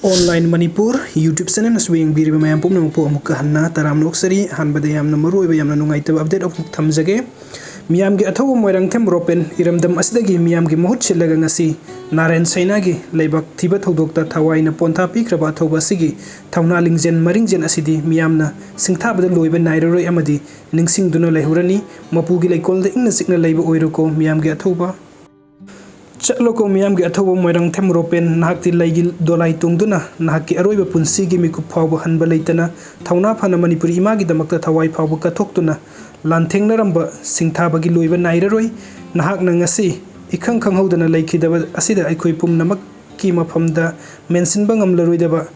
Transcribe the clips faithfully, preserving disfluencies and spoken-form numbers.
Online Manipur YouTube channel ꯑꯁꯤꯕꯨ ꯌꯦꯡꯕꯤꯔꯤꯕ ꯃꯌꯥꯝ ꯄꯨꯝꯅꯃꯛꯄꯨ ꯑꯃꯨꯛꯀ ꯍꯟꯅ ꯇꯔꯥꯝꯅ ꯑꯣꯛꯆꯔꯤ꯫ ꯑꯍꯥꯟꯕꯗ ꯌꯥꯝꯅ ꯃꯔꯨꯑꯣꯏꯕ, ꯌꯥꯝꯅ ꯅꯨꯡꯉꯥꯏꯇꯕ update ꯑꯃꯈꯛ ꯊꯝꯖꯒꯦ꯫ ꯃꯤꯌꯥꯝꯒꯤ ꯑꯊꯧꯕ ꯃꯣꯏꯔꯥꯡꯊꯦꯝ ꯔꯣꯄꯦꯟ ꯏꯔꯝꯗꯝ ꯑꯁꯤꯗꯒꯤ ꯃꯤꯌꯥꯝꯒꯤ ꯃꯍꯨꯠ ꯁꯤꯜꯂꯒ ꯉꯁꯤ ꯅꯥꯔꯦꯟ ꯁꯩꯅꯥꯒꯤ ꯂꯩꯕꯥꯛ ꯊꯤꯕ ꯊꯧꯗꯣꯛꯇ ꯊꯋꯥꯏꯅ ꯄꯣꯟꯊꯥ ꯄꯤꯈ꯭ꯔꯕ ꯑꯊꯧꯕ ꯑꯁꯤꯒꯤ ꯊꯧꯅꯥ ꯂꯤꯡꯖꯦꯜ ꯃꯔꯤꯡꯖꯦꯜ ꯑꯁꯤꯗꯤ ꯃꯤꯌꯥꯝꯅ ꯁꯤꯡꯊꯥꯕꯗ ꯂꯣꯏꯕ ꯅꯥꯏꯔꯔꯣꯏ ꯑꯃꯗꯤ ꯅꯤꯡꯁꯤꯡꯗꯨꯅ ꯂꯩꯍꯧꯔꯅꯤ꯫ ꯃꯄꯨꯒꯤ ꯂꯩꯀꯣꯜꯗ ꯏꯪꯅ ꯆꯤꯛꯅ ꯂꯩꯕ ꯑꯣꯏꯔꯣꯀꯣ ꯃꯤꯌꯥꯝꯒꯤ ꯑꯊꯧꯕ꯫ ꯆꯠꯂꯣꯀꯣ ꯃꯤꯌꯥꯝꯒꯤ ꯑꯊꯧꯕ ꯃꯣꯏꯔꯥꯡꯊꯦꯝ ꯔꯣꯄꯦꯟ, ꯅꯍꯥꯛꯇꯤ ꯂꯩꯒꯤ ꯗꯣꯂꯥꯏ ꯇꯣꯡꯗꯨꯅ ꯅꯍꯥꯛꯀꯤ ꯑꯔꯣꯏꯕ ꯄꯨꯟꯁꯤꯒꯤ ꯃꯤꯀꯨꯞ ꯐꯥꯎꯕ ꯍꯟꯕ ꯂꯩꯇꯅ ꯊꯧꯅꯥ ꯐꯅ ꯃꯅꯤꯄꯨꯔꯤ ꯏꯃꯥꯒꯤꯗꯃꯛꯇ ꯊꯋꯥꯏ ꯐꯥꯎꯕ ꯀꯠꯊꯣꯛꯇꯨꯅ ꯂꯥꯟꯊꯦꯡꯅꯔꯝꯕ ꯁꯤꯡꯊꯥꯕꯒꯤ ꯂꯣꯏꯕ ꯅꯥꯏꯔꯔꯣꯏ꯫ ꯅꯍꯥꯛꯅ ꯉꯁꯤ ꯏꯈꯪ ꯈꯪꯍꯧꯗꯅ ꯂꯩꯈꯤꯗꯕ ꯑꯁꯤꯗ ꯑꯩꯈꯣꯏ ꯄꯨꯝꯅꯃꯛꯀꯤ ꯃꯐꯝꯗ ꯃꯦꯟꯁꯤꯟꯕ ꯉꯝꯂꯔꯣꯏꯗꯕ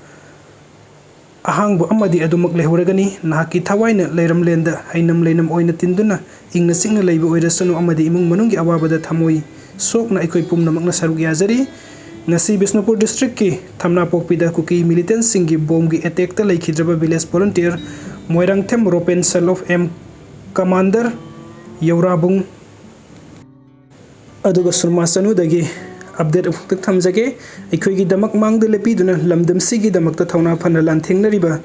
ꯑꯍꯥꯡꯕ ꯑꯃꯗꯤ ꯑꯗꯨꯃꯛ ꯂꯩꯍꯧꯔꯒꯅꯤ꯫ ꯅꯍꯥꯛꯀꯤ ꯊꯋꯥꯏꯅ ꯂꯩꯔꯝꯂꯦꯟꯗ ꯍꯩꯅꯝ ꯂꯩꯅꯝ ꯑꯣꯏꯅ ꯇꯤꯟꯗꯨꯅ ꯏꯪꯅ ꯆꯤꯛꯅ ꯂꯩꯕ ꯑꯣꯏꯔꯁꯅꯨ ꯑꯃꯗꯤ ꯏꯃꯨꯡ ꯃꯅꯨꯡꯒꯤ ꯑꯋꯥꯕꯗ ꯊꯃꯣꯏ ꯁꯣꯛꯅ ꯑꯩꯈꯣꯏ ꯄꯨꯝꯅꯃꯛꯅ ꯁꯔꯨꯛ ꯌꯥꯖꯔꯤ꯫ ꯉꯁꯤ ꯕꯤꯁꯅꯨꯄꯨꯔ districtꯀꯤ ꯊꯝꯅꯥꯄꯣꯛꯄꯤꯗ ꯀꯨꯀꯤ militantꯁꯤꯡꯒꯤ ꯕꯣꯝꯒꯤ attackꯇ ꯂꯩꯈꯤꯗ꯭ꯔꯕ village volunteer Moirangthem ꯔꯣꯄꯦꯟ, son of M commander ꯌꯧꯔꯥꯕꯨꯡ, ꯑꯗꯨꯒ ꯁꯨꯔꯃꯥ ꯆꯅꯨꯗꯒꯤ update ꯑꯃꯈꯛꯇ ꯊꯝꯖꯒꯦ꯫ ꯑꯩꯈꯣꯏꯒꯤꯗꯃꯛ ꯃꯥꯡꯗ ꯂꯦꯞꯄꯤꯗꯨꯅ ꯂꯝꯗꯝꯁꯤꯒꯤꯗꯃꯛꯇ ꯊꯧꯅꯥ ꯐꯅ ꯂꯥꯟꯊꯦꯡꯅꯔꯤꯕ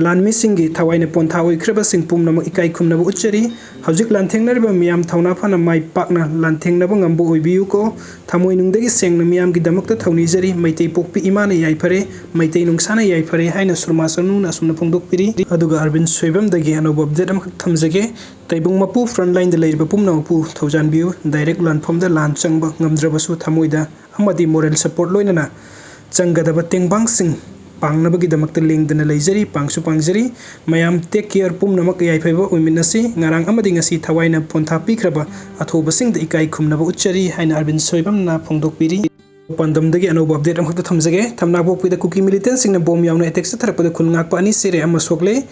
ꯂꯥꯟꯃꯤꯁꯤꯡꯒꯤ ꯊꯋꯥꯏꯅ ꯄꯣꯟꯊꯥ ꯑꯣꯏꯈ꯭ꯔꯕꯁꯤꯡ ꯄꯨꯝꯅꯃꯛ ꯏꯀꯥꯏ ꯈꯨꯝꯅꯕ ꯎꯠꯆꯔꯤ꯫ ꯍꯧꯖꯤꯛ ꯂꯥꯟꯊꯦꯡꯅꯔꯤꯕ ꯃꯤꯌꯥꯝ ꯊꯧꯅꯥ ꯐꯅ ꯃꯥꯏ ꯄꯥꯛꯅ ꯂꯥꯟꯊꯦꯡꯅꯕ ꯉꯝꯕ ꯑꯣꯏꯕꯤꯌꯨꯀꯣ꯫ ꯊꯃꯣꯏꯅꯨꯡꯗꯒꯤ ꯁꯦꯡꯅ ꯃꯤꯌꯥꯝꯒꯤꯗꯃꯛꯇ ꯊꯧꯅꯤꯖꯔꯤ꯫ ꯃꯩꯇꯩ ꯄꯣꯛꯄꯤ ꯏꯃꯥꯅ ꯌꯥꯏꯐꯔꯦ, ꯃꯩꯇꯩ ꯅꯨꯡꯁꯥꯅ ꯌꯥꯏꯐꯔꯦ ꯍꯥꯏꯅ ꯁꯨꯔꯃꯥ ꯆꯅꯨꯅ ꯑꯁꯨꯝꯅ ꯐꯣꯡꯗꯣꯛꯄꯤꯔꯤ꯫ ꯑꯗꯨꯒ ꯑꯔꯕꯤꯟ ꯁꯣꯏꯕꯝꯗꯒꯤ ꯑꯅꯧꯕ update ꯑꯃꯈꯛ ꯊꯝꯖꯒꯦ꯫ ꯇꯥꯏꯕꯪ ꯃꯄꯨ frontlineꯗ ꯂꯩꯔꯤꯕ ꯄꯨꯝꯅꯃꯛꯄꯨ ꯊꯧꯖꯥꯟꯕꯤꯌꯨ꯫ Direct ꯂꯥꯟꯐꯝꯗ ꯂꯥꯟ ꯆꯪꯕ ꯉꯝꯗ꯭ꯔꯕꯁꯨ ꯊꯃꯣꯏꯗ ꯑꯃꯗꯤ moral support ꯂꯣꯏꯅꯅ ꯆꯪꯒꯗꯕ ꯇꯦꯡꯕꯥꯡꯁꯤꯡ ꯄꯥꯡꯅꯕꯒꯤꯗꯃꯛꯇ ꯂꯦꯡꯗꯅ ꯂꯩꯖꯔꯤ, ꯄꯥꯡꯁꯨ ꯄꯥꯡꯖꯔꯤ꯫ ꯃꯌꯥꯝ take care, ꯄꯨꯝꯅꯃꯛ ꯌꯥꯏꯐꯕ ꯑꯣꯏꯃꯤꯟꯅꯁꯤ꯫ ꯉꯔꯥꯡ ꯑꯃꯗꯤ ꯉꯁꯤ ꯊꯋꯥꯏꯅ ꯄꯣꯟꯊꯥ ꯄꯤꯈ꯭ꯔꯕ ꯑꯊꯧꯕꯁꯤꯡꯗ ꯏꯀꯥꯏ ꯈꯨꯝꯅꯕ ꯎꯠꯆꯔꯤ ꯍꯥꯏꯅ ꯑꯔꯕꯤꯟ ꯁꯣꯏꯕꯝꯅ ꯐꯣꯡꯗꯣꯛꯄꯤꯔꯤ꯫ ꯄꯥꯟꯗꯝꯗꯒꯤ ꯑꯅꯧꯕ update ꯑꯃꯈꯛꯇ ꯊꯝꯖꯒꯦ꯫ ꯊꯝꯅꯥꯄꯣꯛꯄꯤꯗ ꯀꯨꯀꯤ militantꯁꯤꯡꯅ ꯕꯣꯝ ꯌꯥꯎꯅ attack ꯆꯠꯊꯔꯛꯄꯗ ꯈꯨꯟ ꯉꯥꯛꯄ ꯑꯅꯤ ꯁꯤꯔꯦ, ꯑꯃ ꯁꯣꯛꯂꯦ꯫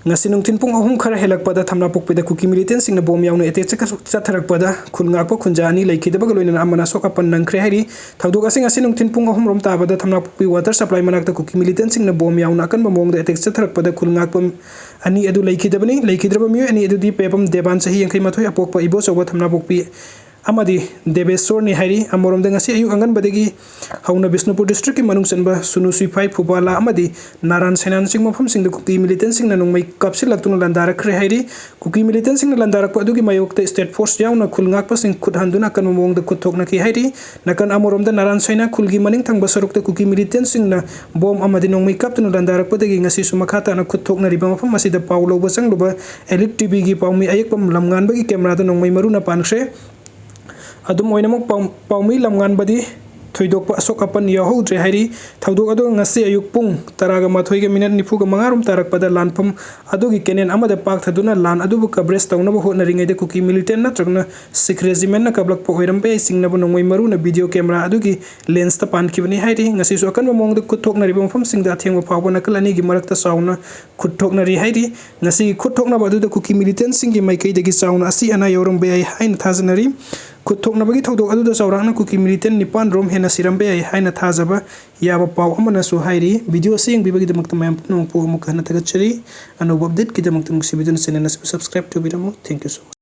ꯉꯁꯤ ꯅꯨꯡꯊꯤꯜ ꯄꯨꯡ ꯑꯍꯨꯝ ꯈꯔ ꯍꯦꯜꯂꯛꯄꯗ ꯊꯝꯅꯥꯄꯣꯛꯄꯤꯗ ꯀꯨꯀꯤ militantꯁꯤꯡꯅ ꯕꯣꯝ ꯌꯥꯎꯅ attack ꯆꯠꯊꯔꯛꯄꯗ ꯈꯨꯜ ꯉꯥꯛꯄ ꯈꯨꯟꯖꯥ ꯑꯅꯤ ꯂꯩꯈꯤꯗꯕꯒ ꯂꯣꯏꯅꯅ ꯑꯃꯅ ꯑꯁꯣꯛ ꯑꯄꯟ ꯅꯪꯈ꯭ꯔꯦ ꯍꯥꯏꯔꯤ꯫ ꯊꯧꯗꯣꯛ ꯑꯁꯤ ꯉꯁꯤ ꯅꯨꯡꯊꯤꯜ ꯄꯨꯡ ꯑꯍꯨꯝ ꯔꯣꯝ ꯇꯥꯕꯗ ꯊꯝꯅꯥꯄꯣꯛꯄꯤ water supply ꯃꯅꯥꯛꯇ ꯀꯨꯀꯤ militantꯁꯤꯡꯅ ꯕꯣꯝ ꯌꯥꯎꯅ ꯑꯀꯟꯕ ꯃꯑꯣꯡꯗ attack ꯆꯠꯊꯔꯛꯄꯗ ꯈꯨꯜ ꯉꯥꯛꯄ ꯑꯅꯤ ꯑꯗꯨ ꯂꯩꯈꯤꯗꯕꯅꯤ꯫ ꯂꯩꯈꯤꯗ꯭ꯔꯕ ꯃꯤꯑꯣꯏ ꯑꯅꯤ ꯑꯗꯨꯗꯤ ꯄꯦꯕꯝ ꯗꯦꯕꯥꯟ, ꯆꯍꯤ ꯌꯥꯡꯈꯩ ꯃꯥꯊꯣꯏ, ꯑꯄꯣꯛꯄ ꯏꯕꯣꯆꯧꯕ ꯊꯝꯅꯥꯄꯣꯛꯄꯤ ꯑꯃꯗꯤ ꯗꯦꯕꯦꯁꯣꯔꯅꯤ ꯍꯥꯏꯔꯤ꯫ ꯑꯃꯔꯣꯝꯗ ꯉꯁꯤ ꯑꯌꯨꯛ ꯑꯉꯟꯕꯗꯒꯤ ꯍꯧꯅ ꯕꯤꯁꯅꯨꯄꯨꯔ districtꯀꯤ ꯃꯅꯨꯡ ꯆꯟꯕ ꯁꯨꯅꯨꯁꯨꯏꯐꯥꯏ, ꯐꯨꯕꯥꯂꯥ ꯑꯃꯗꯤ ꯅꯥꯔꯥꯟ ꯁꯥꯏꯅꯥꯅꯆꯤꯡꯕ ꯃꯐꯝꯁꯤꯡꯗ ꯀꯨꯀꯤ militantꯁꯤꯡꯅ ꯅꯣꯡꯃꯩ ꯀꯥꯞꯁꯤꯜꯂꯛꯇꯨꯅ ꯂꯥꯟꯗꯥꯔꯛꯈ꯭ꯔꯦ ꯍꯥꯏꯔꯤ꯫ ꯀꯨꯀꯤ militantꯁꯤꯡꯅ ꯂꯥꯟꯗꯥꯔꯛꯄ ꯑꯗꯨꯒꯤ ꯃꯥꯌꯣꯛꯇ state force ꯌꯥꯎꯅ ꯈꯨꯜ ꯉꯥꯛꯄꯁꯤꯡ ꯈꯨꯠ ꯍꯟꯗꯨꯅ ꯑꯀꯟꯕ ꯃꯑꯣꯡꯗ ꯈꯨꯠ ꯊꯣꯛꯅꯈꯤ ꯍꯥꯏꯔꯤ꯫ ꯅꯥꯀꯟ ꯑꯃꯔꯣꯝꯗ ꯅꯥꯔꯥꯟ ꯁꯥꯏꯅꯥ ꯈꯨꯜꯒꯤ ꯃꯅꯤꯡ ꯊꯪꯕ ꯁꯔꯨꯛꯇ ꯀꯨꯀꯤ militantꯁꯤꯡꯅ ꯕꯣꯝ ꯑꯃꯗꯤ ꯅꯣꯡꯃꯩ ꯀꯥꯞꯇꯨꯅ ꯂꯥꯟꯗꯥꯔꯛꯄꯗꯒꯤ ꯉꯁꯤꯁꯨ ꯃꯈꯥ ꯇꯥꯅ ꯈꯨꯠ ꯊꯣꯛꯅꯔꯤꯕ ꯃꯐꯝ ꯑꯁꯤꯗ ꯄꯥꯎ ꯂꯧꯕ ꯆꯪꯂꯨꯕ Elite TVꯒꯤ ꯄꯥꯎꯃꯤ ꯑꯌꯦꯛꯄꯝ ꯂꯝꯉꯥꯟꯕꯒꯤ cameraꯗ ꯅꯣꯡꯃꯩ ꯃꯔꯨꯅ ꯄꯥꯟꯈ꯭ꯔꯦ꯫ ꯑꯗꯨꯝ ꯑꯣꯏꯅꯃꯛ ꯄꯥꯎ-, ꯄꯥꯎꯃꯤ ꯂꯝꯉꯥꯟꯕꯗꯤ ꯊꯣꯏꯗꯣꯛꯄ ꯑꯁꯣꯛ ꯑꯄꯟ ꯌꯥꯎꯍꯧꯗ꯭ꯔꯦ ꯍꯥꯏꯔꯤ꯫ ꯊꯧꯗꯣꯛ ꯑꯗꯨ ꯉꯁꯤ ꯑꯌꯨꯛ ꯄꯨꯡ ꯇꯔꯥꯒ ꯃꯥꯊꯣꯏꯒ minute ꯅꯤꯐꯨꯒ ꯃꯉꯥ ꯔꯣꯝ ꯇꯥꯔꯛꯄꯗ ꯂꯥꯟꯐꯝ ꯑꯗꯨꯒꯤ canal ꯑꯃꯗ ꯄꯥꯛꯊꯗꯨꯅ ꯂꯥꯟ ꯑꯗꯨꯕꯨ coverage ꯇꯧꯅꯕ ꯍꯣꯠꯅꯔꯤꯉꯩꯗ ꯀꯨꯀꯤ militant ꯅꯠꯇ꯭ꯔꯒꯅ Sikh regimentꯅ ꯀꯥꯞꯂꯛꯄ ꯑꯣꯏꯔꯝꯕ ꯌꯥꯏ ꯆꯤꯡꯅꯕ ꯅꯣꯡꯃꯩ ꯃꯔꯨꯅ video camera ꯑꯗꯨꯒꯤ lensꯇ ꯄꯥꯟꯈꯤꯕꯅꯤ ꯍꯥꯏꯔꯤ꯫ ꯉꯁꯤꯁꯨ ꯑꯀꯟꯕ ꯃꯑꯣꯡꯗ ꯈꯨꯠ ꯊꯣꯛꯅꯔꯤꯕ ꯃꯐꯝꯁꯤꯡꯗ ꯑꯊꯦꯡꯕ ꯐꯥꯎꯕ ꯅꯥꯀꯜ ꯑꯅꯤꯒꯤ ꯃꯔꯛꯇ ꯆꯥꯎꯅ ꯈꯨꯠ ꯊꯣꯛꯅꯔꯤ ꯍꯥꯏꯔꯤ꯫ ꯉꯁꯤꯒꯤ ꯈꯨꯠ ꯊꯣꯛꯅꯕ ꯑꯗꯨꯗ ꯀꯨꯀꯤ militantꯁꯤꯡꯒꯤ ꯃꯥꯏꯀꯩꯗꯒꯤ ꯆꯥꯎꯅ ꯑꯁꯤ ꯑꯅꯥ ꯌꯥꯎꯔꯝꯕ ꯌꯥꯏ ꯍꯥꯏꯅ ꯊꯥꯖꯅꯔꯤ꯫ ꯈꯨꯠ ꯊꯣꯛꯅꯕꯒꯤ ꯊꯧꯗꯣꯛ ꯑꯗꯨꯗ ꯆꯥꯎꯔꯥꯛꯅ ꯀꯨꯀꯤ militant ꯅꯤꯄꯥꯟ ꯔꯣꯝ ꯍꯦꯟꯅ ꯁꯤꯔꯝꯕ ꯌꯥꯏ ꯍꯥꯏꯅ ꯊꯥꯖꯕ ꯌꯥꯕ ꯄꯥꯎ ꯑꯃꯅꯁꯨ ꯍꯥꯏꯔꯤ꯫ Video ꯑꯁꯤ ꯌꯦꯡꯕꯤꯕꯒꯤꯗꯃꯛꯇ ꯃꯌꯥꯝ ꯄꯨꯝꯅꯃꯛꯄꯨ ꯑꯃꯨꯛ ꯍꯟꯅ ꯊꯥꯒꯠꯆꯔꯤ꯫ ꯑꯅꯧꯕ updateꯀꯤꯗꯃꯛꯇ ꯅꯨꯡꯁꯤꯕꯤꯗꯨꯅ channel ꯑꯁꯤꯕꯨ subscribe ꯇꯧꯕꯤꯔꯝꯃꯨ꯫ Thank you so much꯫